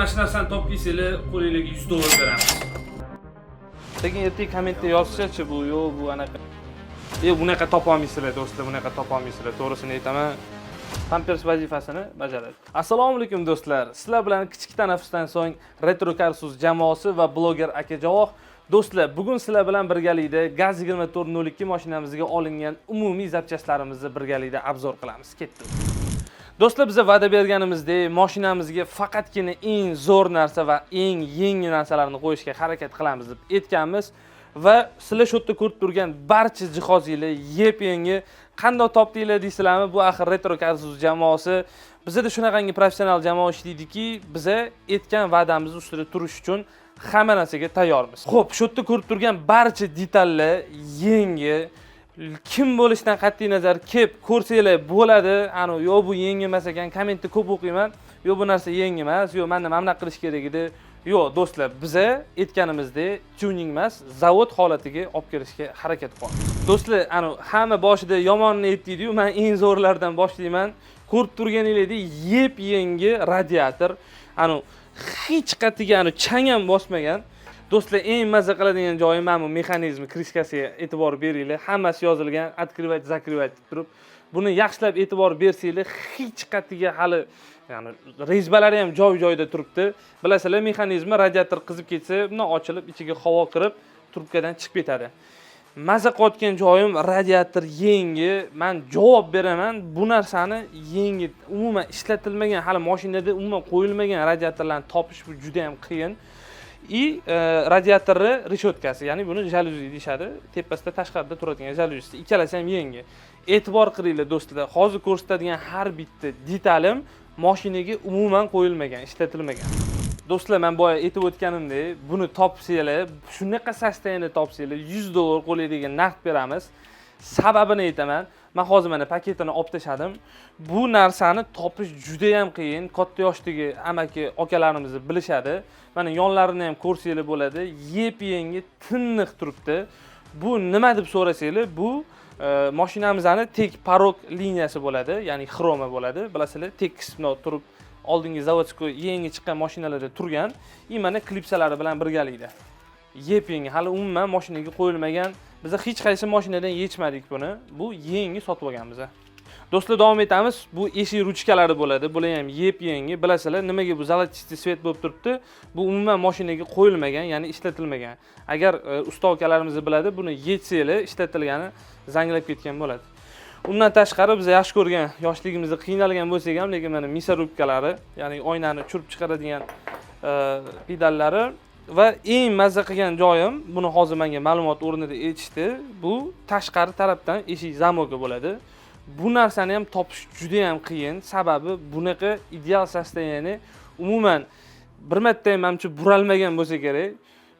Mana shu narsani topib kelsanglar, qo'linglarga 100 dollar beramiz. Lekin ertaga kommentda yozishachi, bu yo'q, bu anaqa. Bunaqa topolmaysizlar, do'stlar, bunaqa topolmaysizlar, to'g'risini aytaman. Pampers vazifasini bajaradi. Assalomu alaykum, do'stlar. Sizlar bilan kichik tanaffusdan so'ng Retro Cars jamoasi va bloger aka Javoh. Do'stlar, bugun sizlar bilan birgalikda GAZ 2402 mashinamizga olingan umumiy запчасть larimizni birgalikda обзор qilamiz. Ketdik. Do'stlar, biza va'da berganimizdek, mashinamizga faqatgina eng zo'r narsa va eng yangi narsalarni qo'yishga harakat qilamiz deb aytganmiz va sizlar shu yerda ko'rib turgan barcha jihozinglar yep-yangi. Qandoq topdinglar deysizlarmi? Bu axir Retro Cars jamoasi. Bizada shunaqangi professional jamoa ishlaydiki, biza aytgan va'damiz ustida turish uchun hamma narsaga tayyormiz. Xo'p, shu yerda ko'rib turgan barcha detallar yangi. Kim bo'lishidan qat'iy nazar, kelib ko'rsanglar bo'ladi. Ani yo'q, bu yangi emas ekan, kommentda ko'p o'qiyman, yo'q, bu narsa yangi emas, yo'q, manda mana bunaqa qilish kerak edi. Yo'q, do'stlar, biza aytganimizdek tuning emas, zavod holatiga olib kelishga harakat qilyapmiz. Do'stlar, ani hamma boshida yomonni aytdiydiyu, man eng zo'rlardan boshlayman. Ko'rib turganingizdek, yep yangi radiator, ani hech qayerga ani chang ham bosmagan. Do'stlar, eng mazza qiladigan joyi mana bu mexanizmi, крышка siga e'tibor beringlar. Hammasi yozilgan, открывать, закрывать deb turib. Buni yaxshilab e'tibor bersanglar, hech qayerga hali, ya'ni резьба lari ham joy joyida turibdi. Bilasizlar, mexanizmi radiator qizib ketsa, bundan ochilib, ichiga havo kirib, trubkadan chiqib ketadi. Maza qilayotgan joyim, radiator yangi. Man javob beraman, bu narsani yangi, umuman ishlatilmagan, hali mashinada umuman qo'yilmagan radiatorlarni topish bu juda ham qiyin. И radiatorni решётка si, ya'ni buni jalyuzi deyishadi, tepasida tashqarida turadigan jalyuzisi, ikkalasi ham yangi. E'tibor qilinglar, do'stlar, hozir ko'rsatadigan har bitta detalim moshinaga umuman qo'yilmagan, ishlatilmagan. Do'stlar, man boya aytib o'tganimdek, buni topsanglar, shunaqa состояние topsanglar, 100 dollar qo'linglarga naqd beramiz. Sababini aytaman. Man hozir mana paketini olib tashladim. Bu narsani topish judayam qiyin. Katta yoshdagi amaki akalarimiz bilishadi. Mana yonlarini ham ko'rsanglar bo'ladi, yep yangi tiniq turibdi. Bu nima deb so'rasanglar, bu mashinamizni tek порог liniyasi bo'ladi, ya'ni xroma bo'ladi. Bilasizlar, tekis bundoq turib, oldingi заводской yangi chiqqan mashinalarda turgan. И mana klipsalari bilan birgalikda yep yangi, hali umuman mashinaga qo'yilmagan. Biza hech qaysi mashinadan yechmadik buni, bu yangi sotib olganmiz. Do'stlar, davom etamiz. Bu eshik ruchkalari bo'ladi, bular ham yep yangi. Bilasizlar, nimaga bu золотистый цвет bo'lib turibdi? Bu umuman mashinaga qo'yilmagan, ya'ni ishlatilmagan. Agar usta akalarimiz biladi, buni yechsanglar, ishlatilgani zanglab ketgan bo'ladi. Undan tashqari, biz yaxshi ko'rgan, yoshligimizda qiynalgan bo'lsak ham, lekin mana мясорубка lari, ya'ni oynani tushirib chiqaradigan pedallari. Va eng mazza qilgan joyim, buni hozir menga ma'lumot o'rnida aytishdi, bu tashqari tarafdan eshik замок i bo'ladi. Bu narsani ham topish juda yam qiyin, sababi bunaqa ideal состояние umuman bir marta ham manimcha buralmagan bo'lsa kerak.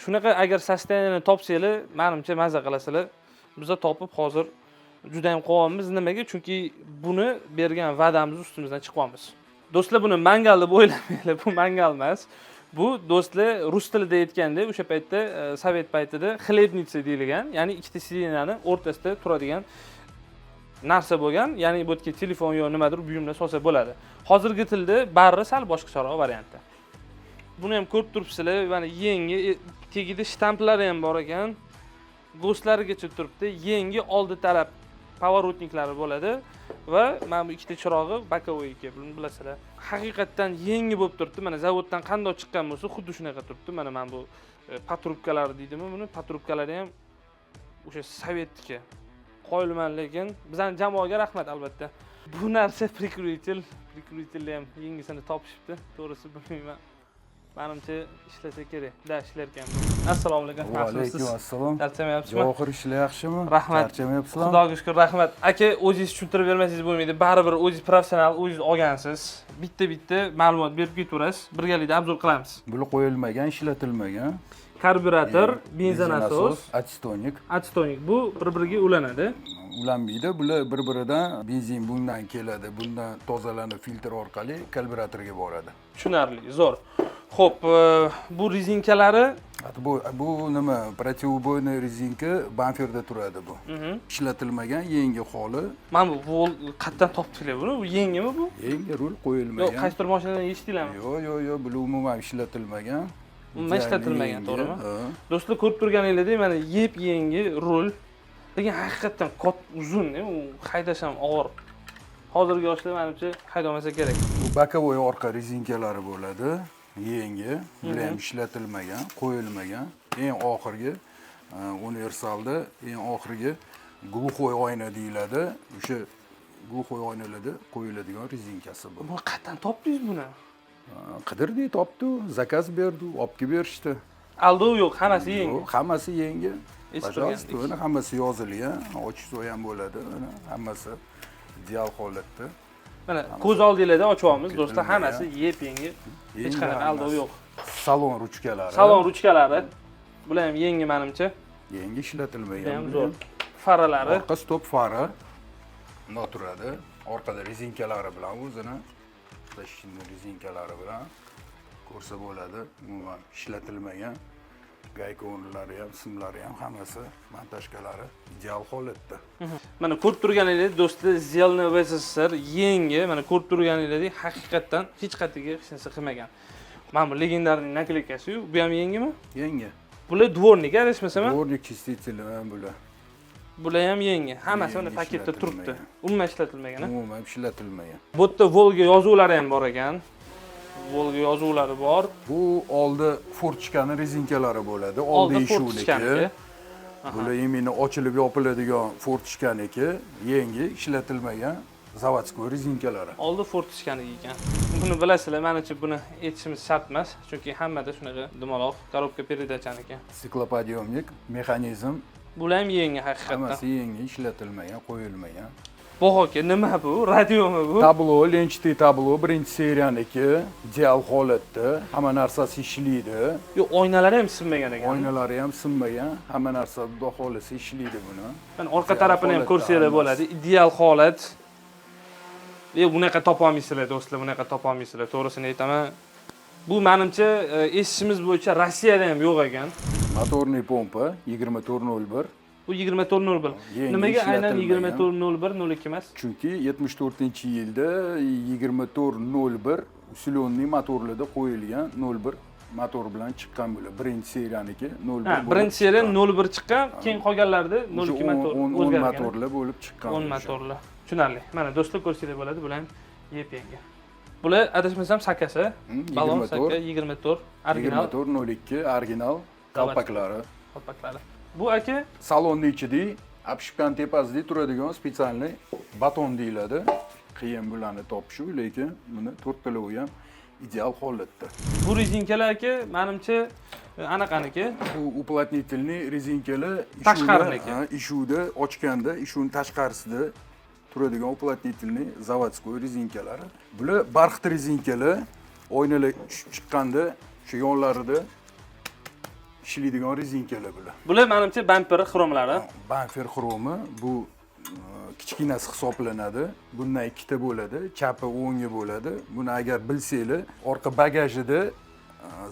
Shunaqa agar состояние ni topsanglar, manimcha mazza qilasizlar. Biza topib hozir juda yam quvonamiz. Nimaga? Chunki buni bergan va'damiz ustimizdan chiqyapmiz. Do'stlar, buni mangal deb o'ylamanglar, bu mangal emas. Bu, do'stlar, rus tilida aytganda, o'sha paytda, sovet paytida хлебница deyilgan, ya'ni ikkita сиденье ni o'rtasida turadigan narsa bo'lgan, ya'ni bu yerga telefon yo nimadir buyumlar solsa bo'ladi. Hozirgi tilda barri sal boshqacharoq variantda. Buni ham ko'rib turibsizlar, mana yangi, tagida shtamplari ham bor ekan, ГОСТ larigacha turibdi. Yangi oldi taraf поворотник lari bo'ladi va mana bu ikkita chirog'i боковой, buni bilasizlar. Haqiqatdan yangi bo'lib turibdi. Mana zavoddan qandoq chiqqan bo'lsa, xuddi shunaqa turibdi. Mana bu патрубка lari deydimi buni, патрубка lari ham o'sha sovetniki. Qoyilman, lekin bizani jamoaga rahmat albatta. Bu narsa прикуриватель, прикуриватель ni ham yangisini topishibdi. To'g'risi bilmayman, manimcha ishlasa kerak да, ishlar ekan bu. Assalomu alaykum. Va alaykum assalom. Charchamayapsizmi? Javohir, ishlar yaxshimi? Rahmat. Charchamayapsizlarmi? Xudoga shukur, rahmat. Aka, o'zingiz tushuntirib bermasangiz bo'lmaydi, baribir o'zingiz professional, o'zingiz olgansiz. Bitta bitta ma'lumot berib ketaverasiz, birgalikda обзор qilamiz. Bular qo'yilmagan, ishlatilmagan. Karbyurator, бензонасос. Отстойник. Отстойник. Bu bir biriga ulanadi? Ulanmaydi. Bular bir biridan benzin bundan keladi, bundan tozalanib, filtr orqali karbyuratorga boradi. Tushunarli, zo'r. Ho'p, bu rezinkalari Bu nima, противоубойный резинка, bamperda turadi bu. Ishlatilmagan, yangi holi. Mana bu qayerdan topdinglar buni? Bu yangimi bu? Yangi, rul Yo'q, qo'yilmagan. qaysidir mashinadan eshitdinglarmi? Yo'q, bular umuman ishlatilmagan. Umuman ishlatilmagan, Yangi, to'g'rimi? Ha. Do'stlar, ko'rib turganingizdek, mana yep yangi rul. Lekin haqiqatdan uzun, u haydash ham og'ir. Hozirgi yoshlar, manimcha, haydolmasa kerak. Bu боковой orqa rezinkalari bo'ladi. Yangi, bular ham ishlatilmagan, qo'yilmagan. Eng oxirgi universalda eng oxirgi глухой oyna deyiladi. O'sha глухой oynalarda qo'yiladigan rezinkasi bu. Buni qayerdan topdingiz buni? Qidirdik, topdi, заказ berdi, olib kelib berishdi. Aldov yo'q, hammasi yangi. Yo'q, hammasi yangi. Eshitib Пожалуйста, turgandik. mana hammasi yozilgan, ochsa ham bo'ladi, mana hammasi ideal holatda. Mana ko'z oldinglarda ochyapmiz, do'stlar, Ketilmagan. hammasi yep yangi. Hech Yangi qanaqa aldov hammasi. yo'q. Salon ruchkalari. Salon ruchkalari. Bular ham yangi, manimcha. Yangi, ishlatilmagan. Bu ham bular. zo'r. Faralari. Orqa stop fara bundoq turadi. Orqada rezinkalari bilan o'zini защитный rezinkalari bilan ko'rsa bo'ladi. Umuman ishlatilmagan. Гайка o'rinlari ham, simlari ham, hammasi, монтажка lari ideal holatda. Mana ko'rib turganingizdek, do'stlar, Zelna в СССР yangi, mana ko'rib turganingizdek, haqiqatdan hech qayerga hech narsa qilmagan. Mana bu легендарный наклейка si-yu, bu ham yangimi? Yangi. Bular дворник, adashmasam. Дворник чиститель bular. Bular ham yangi. Hammasi mana Yangi, paketda turibdi. ishlatilmagan. Umuman ishlatilmagan, a? Umuman ishlatilmagan. Bu yerda Volga yozuvlari ham bor ekan. Volga yozuvlari bor. Bu oldi форточка ni rezinkalari bo'ladi. Oldi Oldi eshikniki. форточка niki. Bular именно ochilib yopiladigan форточка niki, yangi, ishlatilmagan, заводской rezinkalari. Oldi форточка niki ekan. Buni bilasizlar, manimcha buni aytishimiz shart emas, chunki hammada shunaqa dumaloq коробка передач aniki. Стеклоподъемник, mexanizm, Bular ham yangi haqiqatdan. hammasi yangi, ishlatilmagan, qo'yilmagan. Bog' aka, nima bu? Radiomi bu? Tablo, лентчатый tablo, birinchi seriyaniki, ideal holatda, hamma narsasi ishlaydi. Yo'q, oynalari ham sinmagan ekan. Oynalari ham sinmagan, hamma narsa, xudo xohlasa, ishlaydi buni. Mana orqa Ideal tarafini ham holatda ko'rsanglar hammasi. bo'ladi. Ideal holat. Bunaqa topolmaysizlar, do'stlar, bunaqa topolmaysizlar, to'g'risini aytaman. Bu, manimcha, eshitishimiz bo'yicha Rossiyada ham yo'q ekan. Моторный pompa 2401. Bu 2401. Yangi, Nimaga aynan ishlatilmagan. 2401, 02 emas? Chunki 74-yilda 2401 усиленный motorlarda qo'yilgan 01 motor bilan chiqqan bular. Birinchi seriyaniki 01 Ha, bo'lib birinchi seriya chiqqan. 01 chiqqan, keyin qolganlarida O'sha 02 motor 10 o'zgargan. motorlar bo'lib chiqqan. 10 o'sha. motorlar. Tushunarli. Mana do'stlar, ko'rsanglar bo'ladi, bular ham yep yangi. Bular, adashmasam, sakasi. Balon 24. saka 24 original 2402 original qalpaklari. qalpaklari. Bu, aka, Salonni ichida обшивка ni tepasida turadigan специальный baton deyiladi. Qiyin bularni topish, lekin buni to'rttalovi ham ideal holatda. Bu rezinkalar, aka, manimcha, anaqaniki. Bu уплотнительный rezinkalar. Tashqariniki. Ha, eshikda ochganda eshikni tashqarisida turadigan уплотнительный заводской rezinkalari. Bular бархат rezinkalar, oynalar tushib chiqqanda shu yonlarida ishlaydigan rezinkalar bular. Bular, manimcha, bamper xromlari. Bamper xromi bu kichkinasi hisoblanadi. Bundan ikkita bo'ladi, chapi, o'ngi bo'ladi. Buni agar bilsanglar, orqa bagajida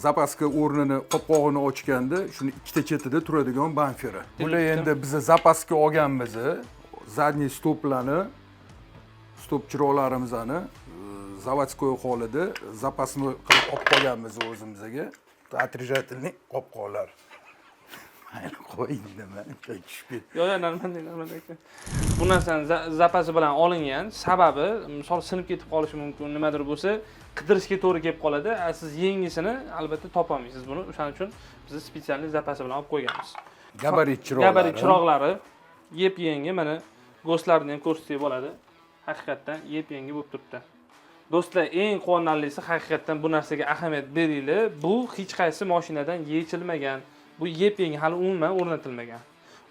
запаска o'rnini qopqog'ini ochganda shuni ikkita chetida turadigan bamperi. Bular endi biza запаска olganmiz, задний stoplarni, stop chiroqlarimizni заводской holida запасной qilib olib qolganmiz o'zimizga. Отрежательный qopqoqlar. Mayli, qo'y, nima tushib ketdi. Yo'q, нормально, нормально, aka. Bu narsani запас i bilan olingan, sababi, misol, sinib ketib qolishi mumkin, nimadir bo'lsa, qidirishga to'g'ri kelib qoladi. A siz yangisini albatta topolmaysiz buni. O'shaning uchun biz специальный запас i bilan olib qo'yganmiz. Gabarit chiroqlari. Gabarit chiroqlari yep yangi, mana ГОСТ larni ham ko'rsatsak bo'ladi. Haqiqatdan yep yangi bo'lib turibdi. Do'stlar, eng quvonarlisi, haqiqatdan bu narsaga ahamiyat beringlar. Bu hech qaysi mashinadan yechilmagan. Bu yep yangi, hali umuman o'rnatilmagan.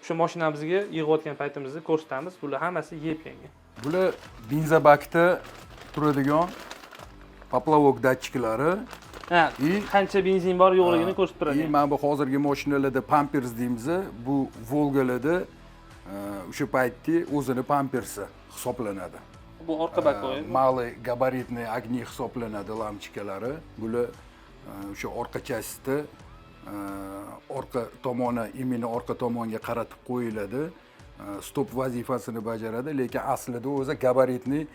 O'sha mashinamizga yig'ayotgan paytimizda ko'rsatamiz. Bular hammasi yep yangi. Bular benzobakda turadigan поплавок datchiklari. Ha, qancha benzin bor yo'qligini ko'rsatib turadi. И mana bu hozirgi mashinalarda pampers deymiz, bu Volgalarda o'sha paytda o'zini pampersi hisoblanadi. Bu orqa боковой. Малый габаритный огни hisoblanadi, lampochkalari. Bular o'sha orqa часть da Orqa tomoni, именно orqa tomonga qaratib qo'yiladi. Stop vazifasini bajaradi, lekin aslida o'zi габаритный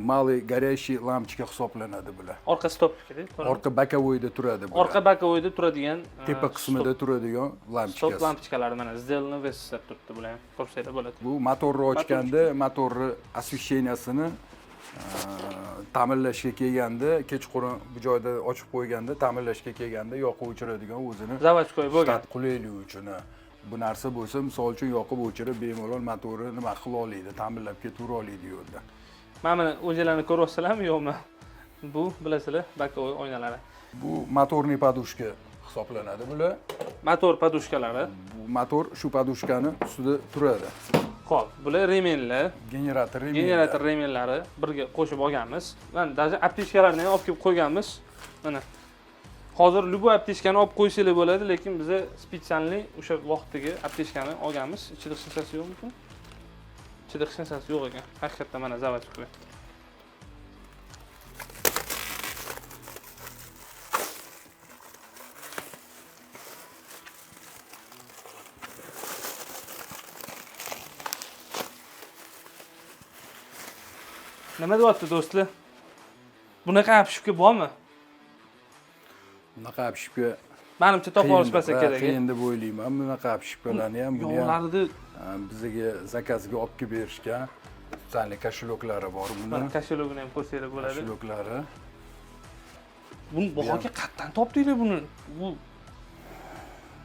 малый горящий lampochka hisoblanadi bular. Orqa stop, to'g'rimi? Orqa боковой da turadi bular. Orqa боковой da turadigan tepa qismida turadigan stop lampochkasi. Lampochkalari mana, сделано в СССР turibdi, bular ham ko'rsanglar bo'ladi. Bu motorni ochganda motorni освещения sini ta'mirlashga kelganda, kechqurun bu joyda ochib qo'yganda, ta'mirlashga kelganda yoqib o'chiradigan o'zini Заводской bo'lgan. Shtat qulayligi uchun, ha. Bu narsa bo'lsa, misol uchun, yoqib o'chirib, bemalol motorni nima qila oladi, ta'mirlab ketavera oladi yo'lda. Mana buni o'zinglarni ko'ryapsizlarmi, yo'qmi? Bu, bilasizlar, боковой oynalari. Bu моторный подушка hisoblanadi bular. Motor подушка lari. Bu motor shu подушка ni ustida turadi. Ho'p, bular ремень lar. Generator ремень lar. Generator ремень lari birga qo'shib olganmiz. Mana, даже аптечка larni ham olib kelib qo'yganmiz. Mana, hozir любой аптечка ni olib qo'ysanglar bo'ladi, lekin biza специальный o'sha vaqtdagi аптечка ni olganmiz. Ichida hech narsasi yo'qmikan? Ichida hech narsasi yo'q ekan haqiqatdan. Mana, заводской. Nima deyapti, do'stlar? Bunaqa обшивка bormi? Bunaqa обшивка Manimcha, topa olishmasa kerak. Qiyin deb o'ylayman bunaqa обшивка larni ham, buni ham. Yog'larni. Bizga заказ ga olib kelib berishgan. Специальный кошелёк lari bor buni. Mana, кошелёк ini ham ko'rsanglar bo'ladi. Кошелёк lari. Buni, bahoga, qayerdan topdinglar buni? Bu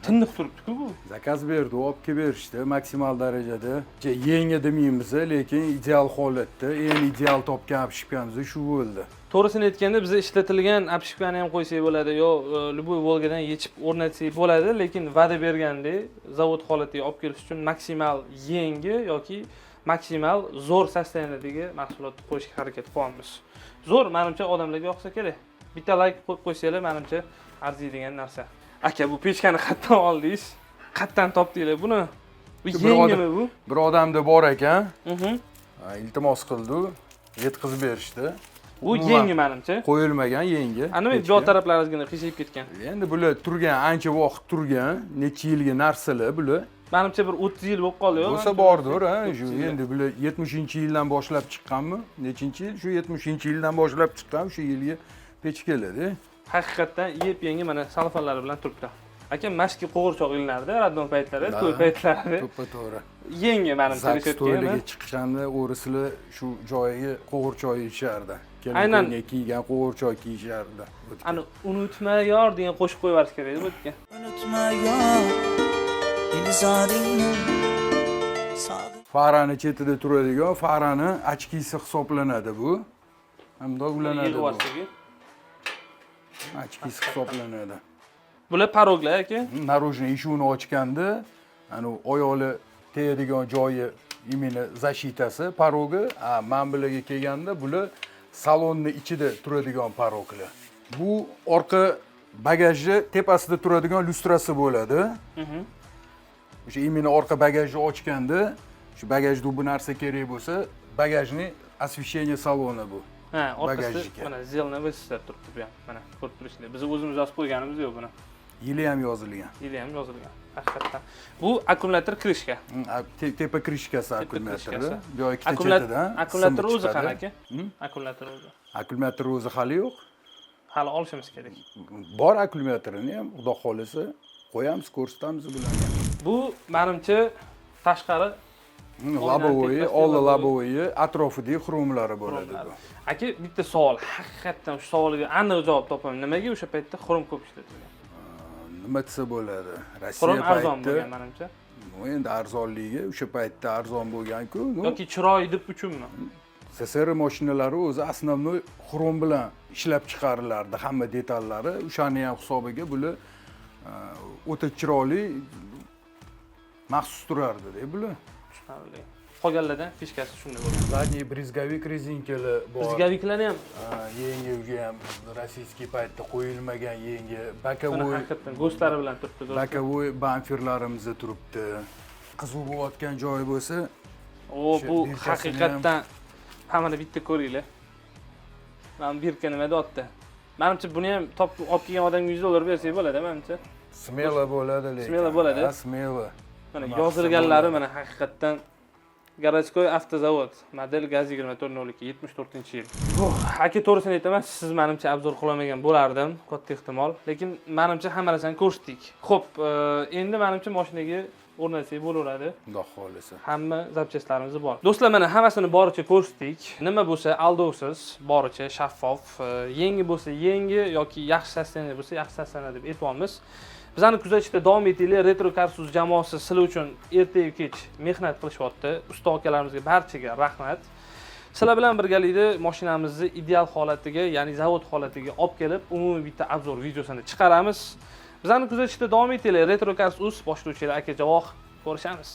tiniq turibdi-ku bu. Заказ berdi, olib kelib berishdi maksimal darajada. Yangi demaymiz, lekin ideal holatda, eng ideal topgan обшивка miz shu bo'ldi. To'g'risini aytganda, biza ishlatilgan обшивка ni ham qo'ysak bo'ladi yo любой Volgadan yechib o'rnatsak bo'ladi, lekin va'da bergandek zavod holatiga olib kelish uchun maksimal yangi yoki maksimal zo'r состояние dagi mahsulotni qo'yishga harakat qilyapmiz. Zo'r, manimcha, odamlarga yoqsa kerak. Bitta layk qo'yib qo'ysanglar, manimcha, arziydigan narsa. Aka, bu pechkani qayerdan oldingiz? Qayerdan topdinglar buni? Bu Bir yangimi bu? Bir odamda bor ekan, iltimos qildi, yetkazib berishdi. Bu Umuman yangi, manimcha. Qo'yilmagan, yangi A, nima, pechka. bu taraflari ozgina qiyshayib ketgan. Endi bular turgan, ancha vaqt turgan, necha yilgi narsalar bular. Manimcha, bir 30 yil bo'lib qoldi. Bo'lsa bordir, ha, shu 30 yil. Endi bular 70-yildan boshlab chiqqanmi? Nechinchi yil? Shu 70-yildan boshlab chiqqan shu yilgi pechkalar-da. Haqiqatdan yep yangi, mana, salfanlari bilan turibdi. Aka, mashki qo'g'irchoq ilinardi роддом paytlari, Да. to'y paytlarida. To'ppa to'g'ri. Yangi, manimcha, ЗАГС reshetka. to'ylarga chiqqanda o'rislar shu joyiga qo'g'irchoq yeyishardi. Aynan. Kelin kiygan qo'g'irchoq kiyishardi. Ani "Unutma yor" degan qo'shiq qo'yib yuborish kerak edi bu yerga. Unutma yor, dilzoringni sog'in. Farani chetida turadigan farani очки si hisoblanadi bu. Hamda ulanadi Yig'ib bu. yuborsak. Очки si hisoblanadi. Bular порог lar, aka. Наружный eshigini ochganda, ani oyoqli tegadigan joyi, именно защита si, порог i, a mana bularga kelganda bular salonni ichida turadigan порог lar. Bu orqa bagajni tepasida turadigan lyustrasi bo'ladi. O'sha именно orqa bagajni ochganda, shu bagajda bu narsa kerak bo'lsa, bagajni освещение saloni bu. Ha, orqasida Bagajniki. mana, сделано в СССР turibdi bu ham. Mana, ko'rib turishinglar. Biz o'zimiz yozib qo'yganimiz yo'q buni. Yili ham yozilgan. Yili ham yozilgan. Haqiqatdan. Bu akkumulyator крышка. Tepa крышка si Tepa akkumulyatori. крышка si. Bu yoq ikkita chetidan Akkumulyator simi o'zi chiqadi. qani, aka? Akkumulyator o'zi. Akkumulyator o'zi hali yo'q. Hali olishimiz kerak. Bor, akkumulyatorini ham xudo xohlasa qo'yamiz, ko'rsatamiz bularni. Bu, manimcha, tashqari Лобовой, tepasida oldi лобовой. Лобовой atrofidagi xromlari bo'ladi bu. Aka, bitta savol, haqiqatdan shu savolga aniq javob topolmayman. Nimaga o'sha paytda xrom ko'p ishlatilgan? Nima desa bo'ladi? Rossiya Xrom arzon payti bo'lgan, manimcha. Ну, endi arzonligi o'sha paytda arzon bo'lgan-ku. Ну, Yoki chiroyi deb uchunmi? СССР mashinalari o'zi основной xrom bilan ishlab chiqarilardi, hamma detallari. O'shani ham hisobiga bular o'ta chiroyli, maxsus turardi-da bular. Tushunarli. Qolganlardan фишка si shunda bo'lgan. Задний брызговик rezinkali bor. Брызговик larni ham. Ha, yangi, уже ham российский paytda qo'yilmagan yangi Mana, боковой haqiqatdan ГОСТ lari bilan turibdi, do'stlar. Боковой bamperlarimiz turibdi. Qiziq bo'layotgan joyi bo'lsa, O, o'sha bu бирка sini haqiqatdan hammani bitta ko'ringlar. Mana, бирка nima deyapti? Manimcha, buni ham topib olib kelgan odamga 100 dollar bersak bo'ladi, manimcha. Смело bo'ladi lekin. Смело bo'ladi. Ha, смело. Mana Nima yozilganlari qilsa mana haqiqatdan городской автозавод, model GAZ 2402, 74-yil. Aka, to'g'risini aytaman, siz manimcha обзор qilolmagan bo'lardim, katta ehtimol. Lekin manimcha hamma narsani ko'rsatdik. Xo'p, endi manimcha mashinaga o'rnatsak bo'laveradi. Xudo xohlasa. Hamma запчасть larimiz bor. Do'stlar, mana hammasini boricha ko'rsatdik. Nima bo'lsa aldovsiz, boricha shaffof, yangi bo'lsa yangi yoki yaxshi состояние bo'lsa yaxshi состояние deb aytyapmiz. Bizani kuzatishda davom etinglar. Retro Cars jamoasi sizlar uchun ertayu kech mehnat qilishyapti. Usta akalarimizga barchaga rahmat. Sizlar bilan birgalikda mashinamizni ideal holatiga, ya'ni zavod holatiga olib kelib, umumiy bitta обзор videosini chiqaramiz. Bizani kuzatishda davom etinglar. Retro Cars Uz boshlovchilari aka Javoh, ko'rishamiz.